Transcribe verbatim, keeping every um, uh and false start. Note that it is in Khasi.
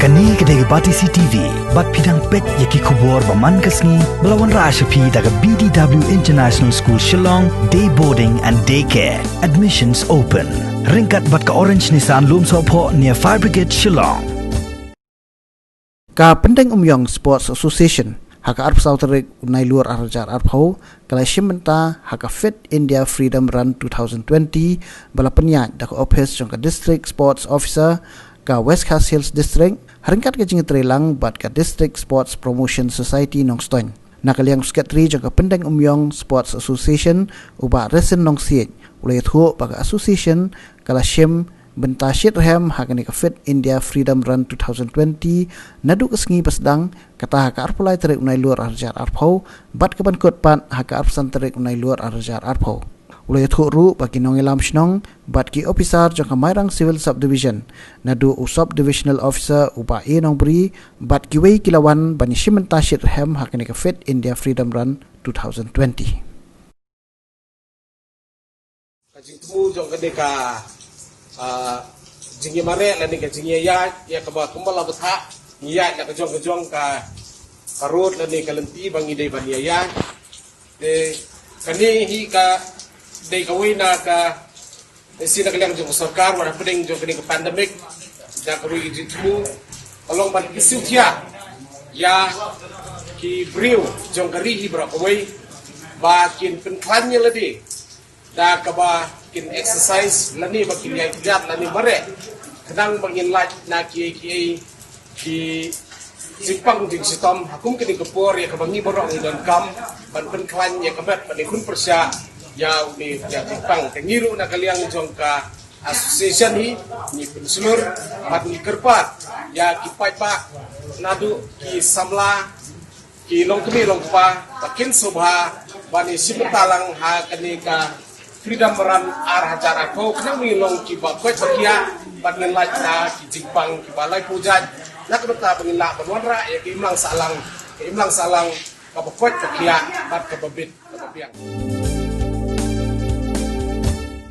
Kane ka dei ka Batesi T V, bad phi dang peit ïa ki khubor ba man ka sngi, ba la wanrah sha phi da ka B D W International School Shillong, Day Boarding and Day Care. Admissions open. Ryngkat bad ka Orange Nissan Lumsohphoh near Fire Brigade Shillong. Ka Pyndengumiong Sports Association, ha ka arphew saw tarik u Nailur arhajar arphew, ka la shim bynta ha ka Fit India Freedom Run two thousand twenty, ba la pynïaid da ka ophis jong ka District Sports Officer, ka West Khasi Hills District, ha ryngkat ka jingïatreilang bad ka District Sports Promotion Society Nongstoiñ. Na ka liang u Secretary jong ka Pyndengumiong Sports Association, u Bah Resen Nongsiej, u la ïathuh ba ka association ka la shim bynta shitrhem ha kane ka Fit India Freedom Run two thousand twenty, naduh ka sngi ba sdang, kata ha ka arphew lai tarik u Nailur arhajar arphew, bad ka ban kut pat ha ka arphew san tarik u Nailur arhajar arphew. U la ïathuh ruh ba ki nongïalam shnong bad ki ophisar jong ka Mairang Civil Subdivision, naduh u Sub Divisional Officer u Bah A Nongbri, bad kiwei ki la wan ban ïashim bynta shitrhem ha kane ka Fit India Freedom Run two thousand twenty. Ka jingthmu jong kane ka, ah, jingïamareh lane ka jingïaïaid, ïa kaba kumba la bthah, ngi ïaid na ka jong ka jong ka, ka rud lane ka lynti ba ngi dei ban ïaïaid. Te kane hi ka dei kawei na ka, eh, shi na ka liang jong ka sorkar, wat hapdeng jong kane ka pandemic, da kawei ka jingthmu ka long ban kyntiew thiah ïa ki briew jong ka ri hi baroh kawei ba kin pynkhlaiñ ïa lade da kaba kin exercise lane ba kin ïaid kjat lane mareh, khnang ba ngin lait na kiei kiei ki jingpang jingshitom ha kum kane ka por ïa kaba ngi baroh ngi donkam ban pynkhlaiñ ïa ka met ban ïakhun pyrshah ïa une u jingpang. Te ngi ruh na ka liang jong ka association hi ngi pynshlur bad ngi kyrpad ïa ki paidbah naduh ki samla, ki longkmie longkpa ba kin sngewbha ban ïashim bynta lang ha kane ka Freedom Run arhajar arphew, khnang ba ngin long kiba koit ba khiah bad ngin lait na ki jingpang kiba laiphew jait, na ka bynta ba ngin lah ban wanrah ïa ka imlang sahlang, ka imlang sahlang kaba koit ba khiah bad kaba bit kaba biang.